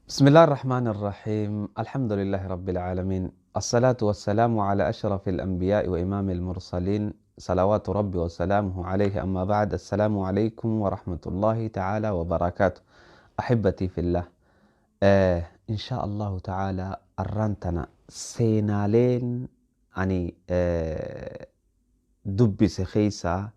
بسم الله الرحمن الرحيم. الحمد لله رب العالمين، الصلاة والسلام على أشرف الأنبياء وإمام المرسلين، صلوات ربي وسلامه عليه. أما بعد، السلام عليكم ورحمة الله تعالى وبركاته. أحبتي في الله، إن شاء الله تعالى arraantana seenaaleen ani dubbise keessaa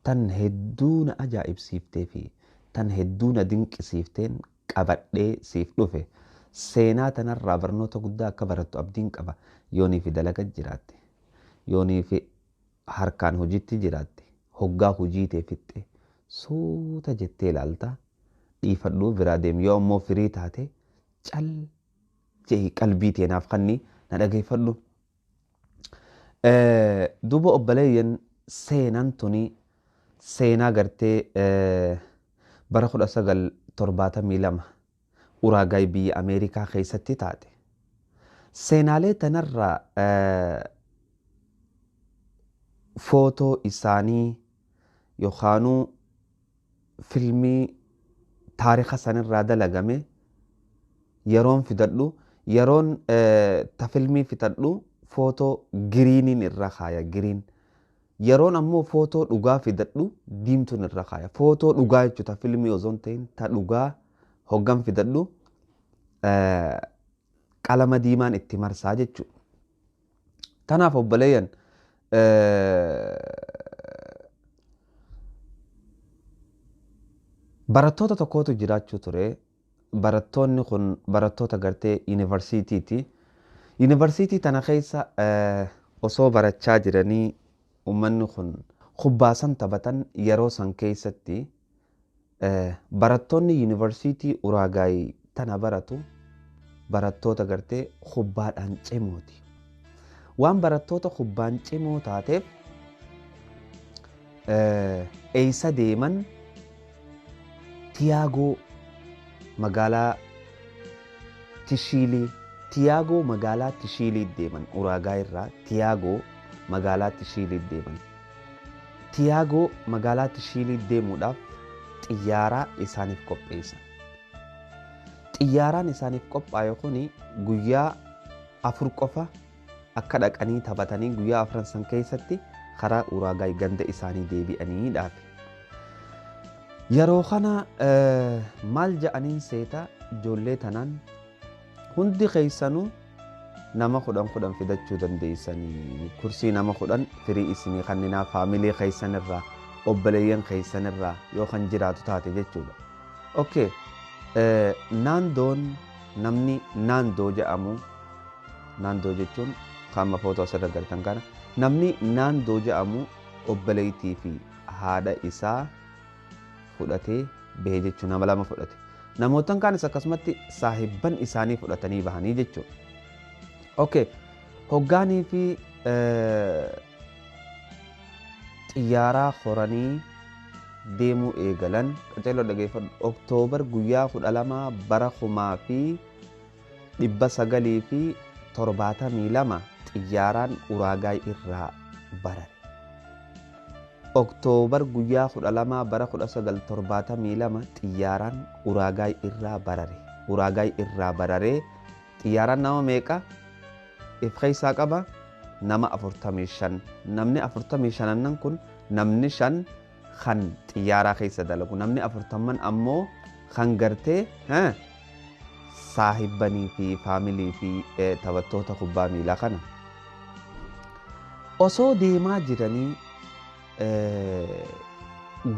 tan hedduu na ajaa'ibsiiftee fi tan hedduu na dinqisiifteen qabadhee siif dhufe. Seenaa tanarraa barnoota guddaa akka barattu abdiin qaba. Yoonii fi dalaga jiraatte, yoonii fi harkaan hojiitti jiraatte, hoggaa hojii tee fixxe suuta jettee ilaalta, dhiifadhuu biraa deemi. Yoo ammoo firii taate, cal jehi, qalbii teenaaf kanni na dhageeffadhu. Duuba obboleeyyan, seenaan tuni seenaa gartee bara 1972 Uraagaay biyya Ameerikaa keessatti taate. Seenaalee tanarraa footoo isaanii yookaanuu filmii taarika sanirraa dalagame yeroon fidadhu, yeroon ta filmii fidadhu, footoo giriiniin irra kaaya, green. Yeroon ammoo footoo dhugaa fidadhu, diimtuun irra kaaya. Footoo dhugaa jechuudha, ta filmii osoo hin ta'in, ta dhugaa hoggan fidadhu qalama diimaan itti marsaa jechuudha. Tanaaf obboleeyyan, barattoota tokkotu jiraachuu ture. Barattoonni kun barattoota gartee yuunivarsiitiiti. Yuunivarsiitii tana keessa osoo barachaa jiranii, uummanni kun kubbaasan taphatan. Yeroo san keessatti barattoonni yuunivarsiitii Uraagaay tana baratu barattoota gartee kubbaadhaan cimooti. Waan barattoota kubbaan cimoo taateef, eessa deeman? Tiyaagoo magaalaa Tishiilii, Tiyaagoo magaalaa Tishiilii deeman. Uraagaa irraa Tiyaagoo magaalaa Tishiilii deeman. Tiyaagoo magaalaa Tishiilii deemuudhaaf xiyyaaraa isaaniif qopheessan. Xiyyaaraan isaaniif qophaa'e kuni guyyaa 4 qofa akka dhaqanii taphatanii guyyaa afran san keessatti karaa Uraagaay ganda isaanii deebi'aniidhaaf. Yeroo kana maal ja'aniin seeta? Ijoollee tanaan, hundi keessanuu nama 10 10 fidachuu dandeessanii, kursii nama 10 firii isinii kanninaa, faamilii keessanirraa, obboleeyyan keessanirraa yoo kan jiraatu taate jechuudha. Okay. Naandoon, namni Naandoo jedhamu, Naandoo jechuun qaama footoo asirra gartan kana, namni Naandoo jedhamu obboleettii fi haadha isaa fudhatee bahe jechuun nama lama fudhate. Namootan kaanis akkasumatti saahibban isaanii fudhatanii bahanii jechuudha. Okay. Hoggaanii fi xiyyaaraa horanii deemuu eegalan, qaceeloo dhageeffadhu. Oktoobar guyyaa 12 bara 1972 xiyyaaraan Uraagaay irraa barare. Oktoobar guyyaa 12 bara 1972 xiyyaaraan Uraagaay irraa barare. Uraagaay irraa bararee xiyyaaraan nama meeqa if keessaa qaba? Nama 45. Namni 45nan kun, namni 5 kan xiyyaaraa keessa dalagu, namni 40n ammoo kan gartee saahibbanii fi faamilii fi taphattoota kubbaa miilaa kana. Osoo deemaa jiranii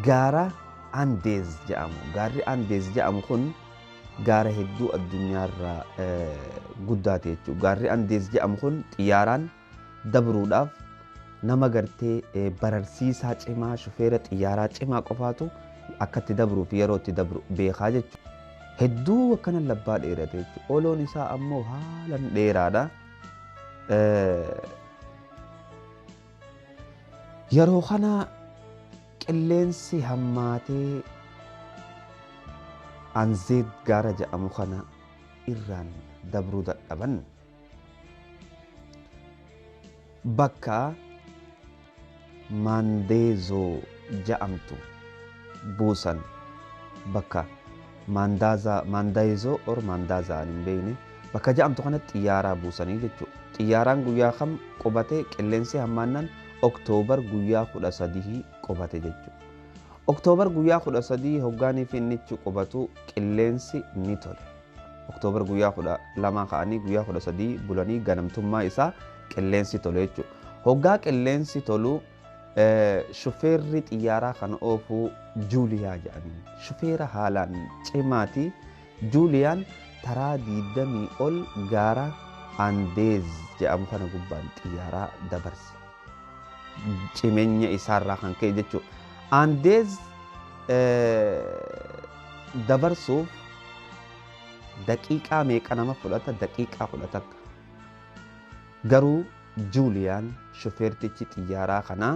gaara Andeez jedhamu. Gaarri Andeez jedhamu kun gaara hedduu addunyaarraa guddaate jechuudha. Gaarri Andeez jedhamu kun xiyyaaraan dabruudhaaf nama gartee bararsiisaa cimaa, shufeera xiyyaaraa cimaa qofaatu akka itti dabruu fi yeroo itti dabru beekaa jechuudha. Hedduu akkana labbaa dheerate jechuudha. Oloon isaa ammoo haalan dheeraadha. Yeroo kana qilleensi hammaatee Anzeet gaara jedhamu kana irraan dabruu dadhaban. Bakka Maandeezoo jedhamtu buusan, bakka Maandaazaa Maandaayizoo or Maandaazaa hin beekne bakka ja'amtu kanatti xiyyaaraa buusanii jechuudha. Xiyyaaraan guyyaa kam qubate? Qilleensi hammaannaan Oktoobar guyyaa 13 qubate jechuudha. Oktoobar guyyaa 13 hoggaanii fi innichi qubatu qilleensi ni tole. Oktoobar guyyaa 12 ka'anii guyyaa 13 bulanii ganamtummaa isaa qilleensi tole jechuudha. Hoggaa qilleensi tolu shufeerri xiyyaaraa kan oofu Juuliyaa jedhanii shufeera haalaan cimaati. Juuliyaan taraa 20 ol gaara Andeez jedhamu kana gubbaan xiyyaaraa dabarse. Cimeenya isaarraa kan ka'e jechuudha. Andeez dabarsuuf daqiiqaa meeqa nama fudhata? Daqiiqaa 10 takka. Garuu Juuliyaan shufeertichi xiyyaaraa kanaa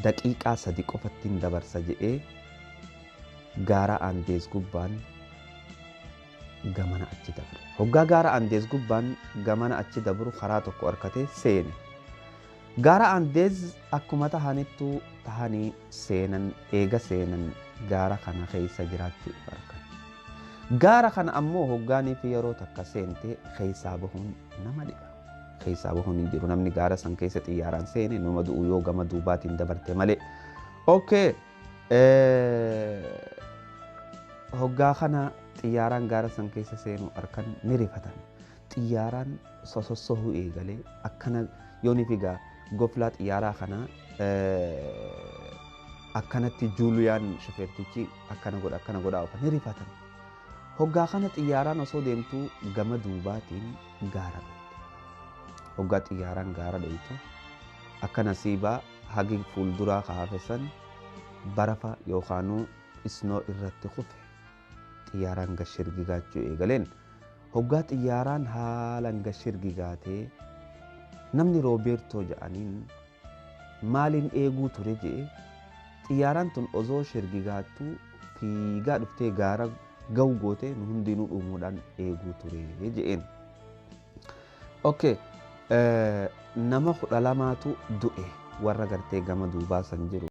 daqiiqaa 3 qofattiin dabarsa jedhee gaara Andeez gubbaan gamana achi dabre. Hoggaa gaara Andeez gubbaan gamana achi dabru karaa tokko harkatee seene. Gaara Andeez akkuma tahanittuu tahanii seenan. Eega seenan gaara kana keessa jiraachuu if argan. Gaara kana ammoo hoggaanii fi yeroo takka seente keessaa bahuun nama dhiba. Keessaa bahuun hin jiru, namni gaara san keessa xiyyaaraan seene nama du'u yoo gama duubaatiin dabarte malee. Okay. Hoggaa kana xiyyaaraan gaara san keessa seenu arkan ni rifatan. Xiyyaaraan sosossohuu eegalee akkana yooni figaa goflaa xiyyaaraa kana akkanatti Juuliyaan shofeertichi akkana godha akkana godha oofan ni rifatan. Hoggaa kana xiyyaaraan osoo deemtuu gama duubaatiin gaara dhoyte. Hoggaa xiyyaaraan gaara dhoytu akka nasiibaa hagi fuulduraa kaafe san barafa yookaanuu snow irratti kufe. Xiyyaaraan gashirgigaachuu eegaleen. Hoggaa xiyyaaraan haalaan gashirgigaatee namni Roobeertoo jedhaniin maaliin eeguu ture jedhe, xiyyaaraan tun osoo shirgigaattuu fiigaa dhuftee gaara gahu goote nu hundinuu dhumuudhaan eeguu ture jedheen. Okay. Nama 12tu du'e warra gartee gama duubaa san jiru.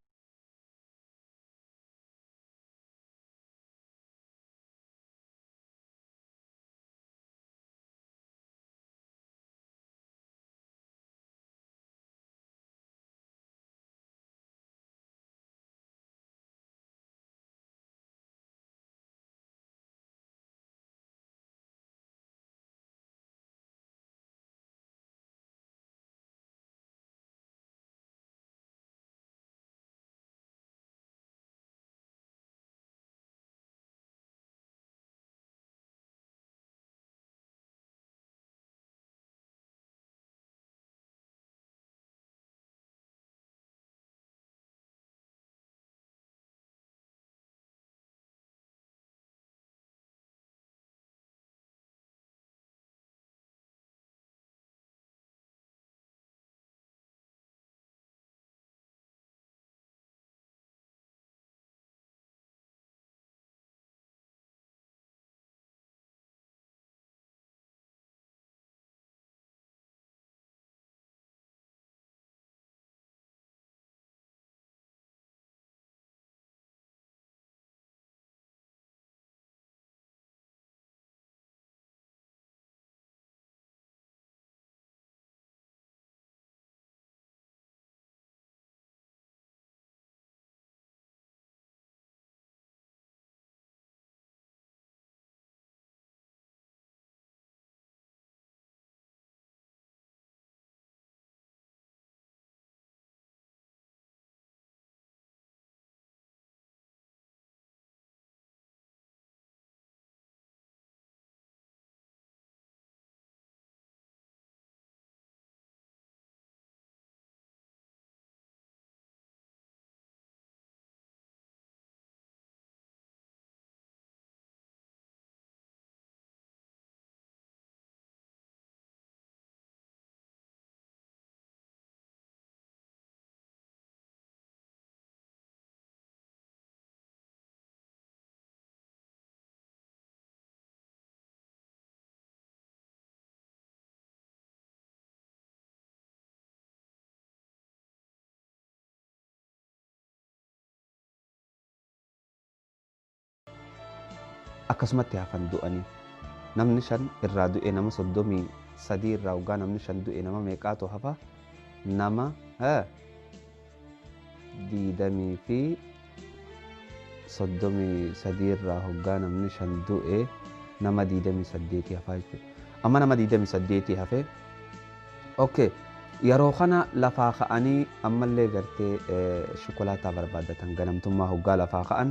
Akkasumatti hafan du'anii. Namni 5 irraa du'e nama 33 irraa hoggaa namni 5 du'e nama meeqaatu hafa? Nama 20 fi 33 irraa hoggaa namni 5 du'e nama 28 hafaa jechuudha. Amma nama 28 hafe. Okay. Yeroo kana lafaa ka'anii ammallee gartee shukulaataa barbaadatan ganamtummaa hoggaa lafaa ka'an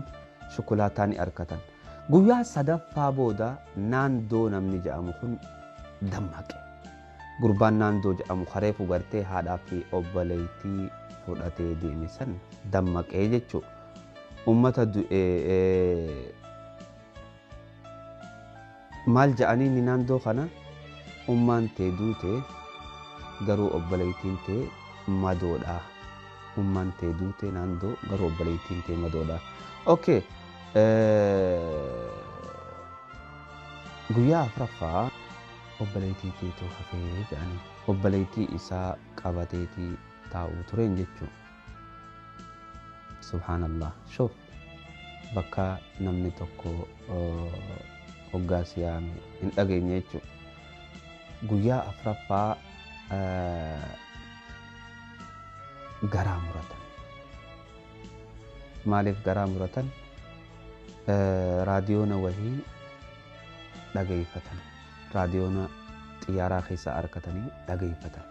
shukulaataa ni argatan. Guyyaa sadaffaa booda Naandoo namni jedhamu kun dammaqe. Gurbaan Naandoo jedhamu kareefu gartee haadhaa fi obboleettii fudhatee deeme san dammaqee jechuudha. Uummata du'e maal jedhanii ni Naandoo kana ummaan tee duute garuu obboleettiin tee madoodha. Ummaan tee duute Naandoo garuu obboleettiin tee madoodha. Okay. Guyyaa afuraffaa obboleettii teetu hafee jedhanii obboleettii isaa qabateetii taa'uu tureen jechuudha. Subhaanallah. Shoof bakka namni tokko hoggaa si yaame hin dhageenye jechuudha. Guyyaa afuraffaa garaa muratan. Maaliif garaa muratan? Raadiyoona wahii dhageeffatan. Raadiyoona xiyyaaraa keessaa argatanii dhageeffatan.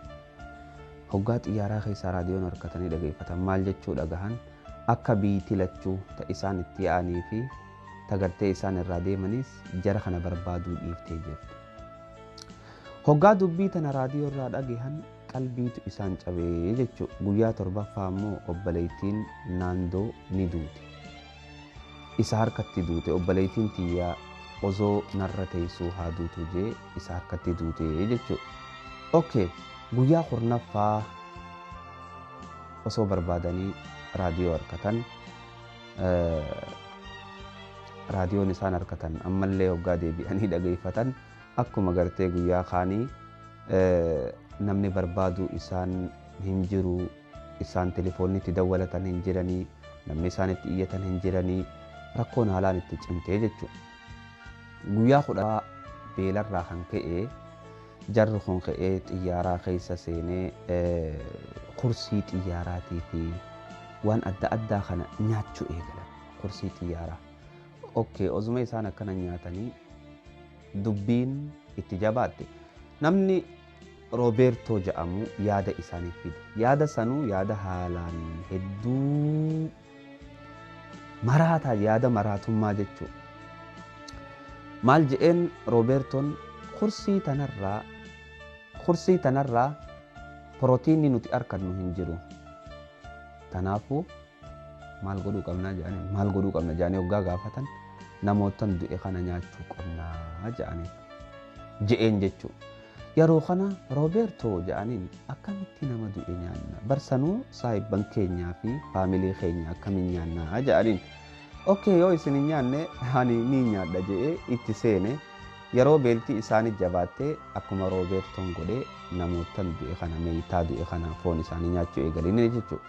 Hoggaa xiyyaaraa keessaa raadiyoona argatanii dhageeffatan maal jechuu dhagahan? Akka biitii lachuu ta isaan itti yaa'anii fi tagartee isaan irraa deemanis jara kana barbaaduu dhiiftee jirti. Hoggaa dubbii tana raadiyoo irraa dhagahan qalbiitu isaan cabee jechuudha. Guyyaa torbaffaa immoo obboleettiin Naandoo ni duute. Isa harkatti duute obboleettiin tiyyaa osoo narra teessuu haa duutu jee isa harkatti duute jechuudha. Okay, guyyaa kurnaffaa osoo barbaadanii raadiyoo argatan raadiyoon isaan argatan ammallee hoggaa deebi'anii dhageeffatan akkuma gartee guyyaa kaanii namni barbaadu isaan hin jiru, isaan telefoonni itti dawwalatan hin jiranii, namni isaan itti iyyatan hin jiranii, rakkoon haalaan itti cimtee jechuudha. Guyyaa kudha beelarraa kan ka'e jarri kun ka'ee xiyyaaraa keessa seenee kursii xiyyaaraatii fi waan adda addaa kana nyaachuu eegalan. Kursii xiyyaaraa. Okay, osuma isaan akkana nyaatanii dubbiin itti jabaatte. Namni Roobertoo jedhamu yaada isaaniif fide. Yaada sanuu yaada haalaan hedduu maraataa yaada maraatummaa jechuudha. Maal je'een Roobertoon kursii tanarraa pirootiinni nuti argannu hin jiru. Kanaafuu maal godhuu qabnaa jedhanii maal godhuu qabna jedhanii hoggaa gaafatan namootan du'e kana nyaachuu qabnaa jedhanii je'een jechuudha. Yeroo kana Roobertoo jedhaniin akkamitti nama du'e nyaanna? Barsanuu saahibban keenyaa fi faamilii keenya akkamiin nyaannaa jedhaniin. Okay, yoo isin hin nyaanne ani ni nyaadha je'ee itti seene. Yeroo beeltii isaanii jabaattee akkuma Roobertoon godhee namootan du'e kana meeytaa du'e kana foon isaanii nyaachuu eegalanii jechuudha.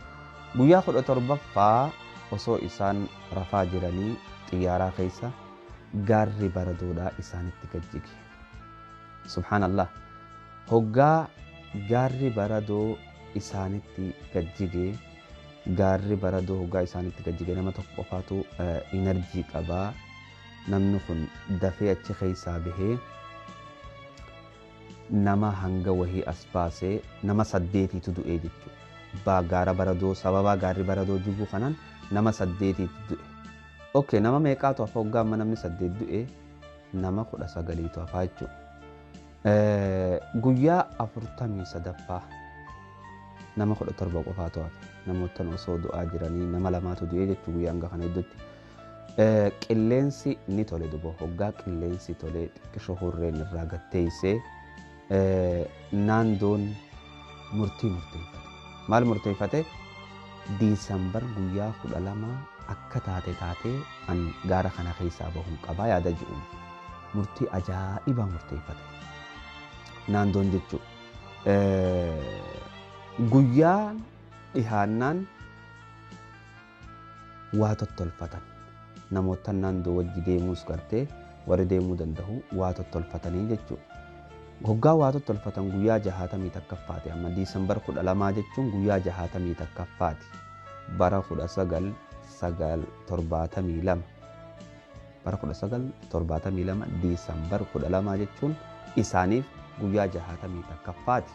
Guyyaa 17ffaa osoo isaan rafaa jiranii xiyyaaraa keessa gaarri baradoodhaa isaanitti gajjige. Subhaanallah. Hoggaa gaarri baradoo isaanitti gajjige, gaarri baradoo hoggaa isaanitti gajjige nama tokko qofaatu inerjii qabaa. Namni kun dafee achi keessaa bahee nama hanga wahii as baasee nama 8tu du'ee jechuudha. Gaara baradoo sababa gaarri baradoo jiguu kanaan nama 8tu du'e. Okay, nama meeqaatu hafa hoggaa amma namni 8 du'e nama 19tu hafaa jechuudha. Guyyaa 43ffaa nama 17 qofaatu hafe. Namoottan osoo du'aa jiranii nama 2tu du'e jechuudha guyyaa hanga kana hedduutti. Qilleensi ni tole duba hoggaa qilleensi tole xiqqisho hurreen irraa gatteessee Naandoon murtii murteeffate. Maal murteeffate? Diisambar guyyaa 12 akka taate taatee an gaara kana keessaa bahuun qabaa yaada ji'uun murtii ajaa'ibaa murteeffate. Naandoon jechuudha. Guyyaa dhihaannaan waa tottolfatan. Namoota Naandoo wajji deemuus gartee warri deemuu danda'u waa tottolfatanii jechuudha. Hoggaa waa tottolfatan guyyaa 61ffaati. Amma Diisambar 12 jechuun guyyaa 61ffaati. Bara 1972. Bara 1972 Diisambar 12 jechuun isaaniif guyyaa 61ffaati.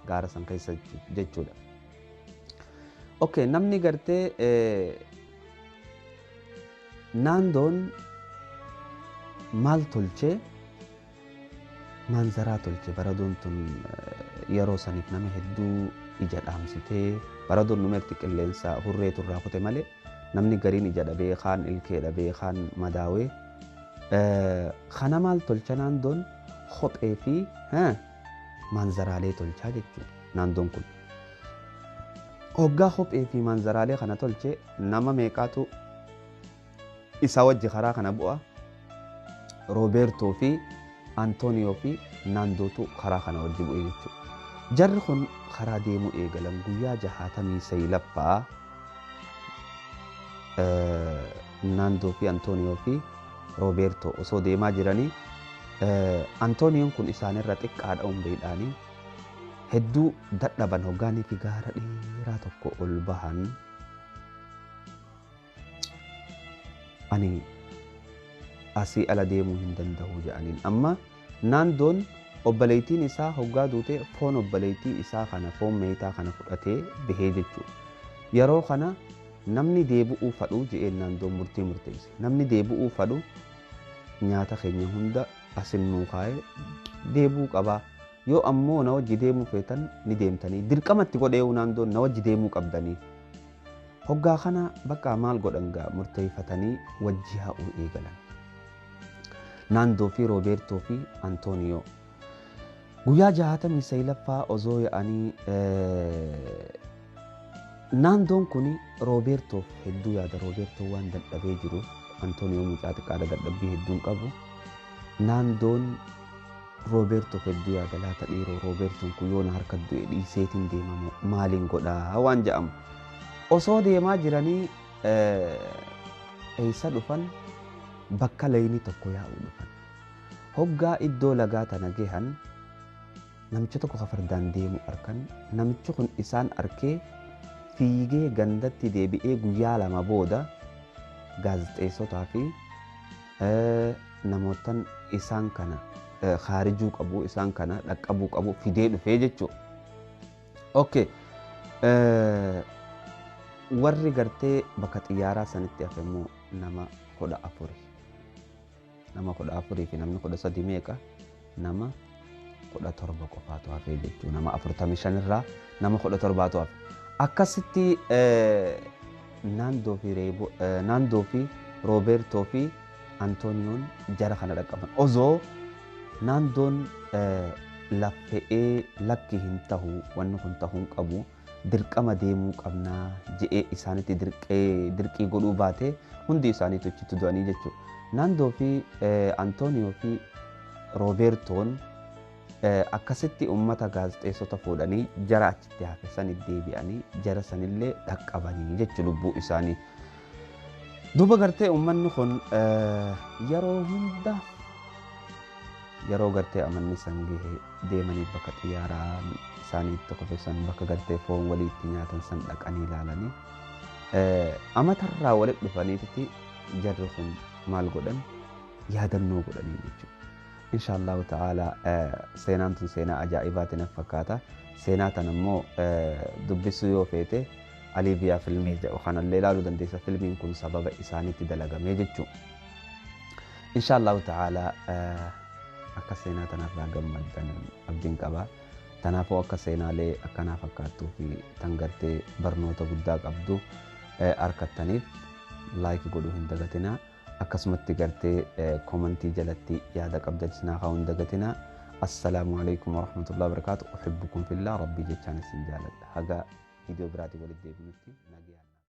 Gaara san keessa jechuudha. Okay, namni gartee Naandoon maal tolchee? Maanzaraa tolche. Baradoon tun yeroo saniif nama hedduu ija dhaamsitee, baradoon numerti qilleensa hurreetu irraa kute malee namni gariin ija dhabee, kaan ilkee dhabee, kaan madaawee. Kana maal tolcha Naandoon? Kophee fi maanzaraalee tolchaa jechuudha Naandoon kun. Hoggaa kophee fi maanzaraalee kana tolche nama meeqaatu isa wajji karaa kana bu'a? Roobeertoo fi Antooniyoo fi Naandootu karaa kana wajji bu'e jechuudha. Jarri kun karaa deemuu eegalan guyyaa 69ffaa Naandoo fi Antooniyoo fi Roobeertoo osoo deemaa jiranii, Antooniyoon kun isaanirra xiqqaadha umriidhaanii, hedduu dadhaban. Hoggaanii fi gaara dheeraa tokko ol bahan, "Ani asii ala deemuu hin danda'u" jedhaniin. Amma Naandoon obboleettiin isaa hoggaa duute foon obboleettii isaa kana, foon meeytaa kana fudhatee bahee jechuudha. Yeroo kana "Namni deebi'uu fadhu" je'een Naandoon murtii murteesse. "Namni deebi'uu fadhu nyaata keenya hunda asin nuu kaa'ee deebi'uu qabaa. Yoo ammoo na wajji deemuu feetan ni deemtanii." Dirqamatti godheewu Naandoon, "Na wajji deemuu qabdanii." Hoggaa kana bakka maal godhan gaa? Murteeffatanii wajji yaa'uu eegalan. Naandoo fi Roobeertoo fi Antooniyoo. Guyyaa 69ffaa osoo yaa'anii Naandoon kun Roobeertoof hedduu yaada. Roobeertoo waan dadhabee jiruuf, Antooniyoo mucaa xiqqaadha, dadhabbii hedduun qabu. Naandoon Roobeertoof hedduu yaada. Laata dhiiroo, Roobeertoon kun yoo na harka du'e dhiiseetiin deemamu maaliin godhaa waan jedhamu. Osoo deemaa jiranii eessa dhufan? Bakka layni tokko yaa'uu dhufan. Hoggaa iddoo lagaa tana gahan namicha tokko ka fardaan deemu arkan. Namichi kun isaan arkee fiigee gandatti deebi'ee guyyaa 2 booda gaazexeessotaa fi namootan isaan kana khaarijuu qabu, isaan kana dhaqqabuu qabu fidee dhufee jechuudha. Okay. Warri gartee bakka xiyyaaraa sanitti hafe immoo nama 14. Nama 14 fi namni 13 meeqa? Nama 17 qofaatu hafee jechuudha. Nama 45 irraa nama 17tu hafe. Akkasitti Naandoo fi Roobertoo fi Antooniyoon jara kana dhaqqaban. Osoo Naandoon laffe'ee "Lakki, hin tahu, wanni kun tahuu hin qabu, dirqama deemuu qabnaa" je'ee isaanitti dirqii godhuu baate hundi isaaniitu achitti du'anii jechuudha. Naandoo fi Antooniyoo fi Roobertoon akkasitti uummata gaazexeessota fuudhanii jara achitti hafe sani deebi'anii jara sanillee dhaqqabanii jechuudha lubbuu isaanii. Duuba gartee uummanni kun yeroo hunda yeroo gartee amanni san gahe deemanii bakka xiyyaaraa isaanii itti kufe san, bakka gartee foon walii itti nyaatan san dhaqanii ilaalanii amatarraa walitti dhufaniiti jarri kun maal godhan? Yaadannoo godhanii jechuudha. Inshaallahu ta'ala, seenaan tun seenaa ajaa'ibaati naf fakkaata. Seenaa tan ammoo dubbisuu yoo feete Aliibiyaa filmii jedhu kanallee ilaaluu dandeessa. Filmiin kun sababa isaaniitti dalagamee jechuudha. Inshaallahu ta'ala, akka seenaa tanarraa gammaddan abdiin qaba. Kanaafuu akka seenaalee akkanaa fakkaattuu fi tan gartee barnoota guddaa qabdu argattaniif like godhuu hin dagatinaa. Akkasumatti gartee komantii jalatti yaada qabdan sinaa kaa'uu hin dagatinaa. Assalaamu alaikum warahmatullahi wabarakaatu. Uhibbukum fillah, Rabbii jechaan isin jaaladha. Haga viidiyoo biraatiin walitti deebinutti nagayaan.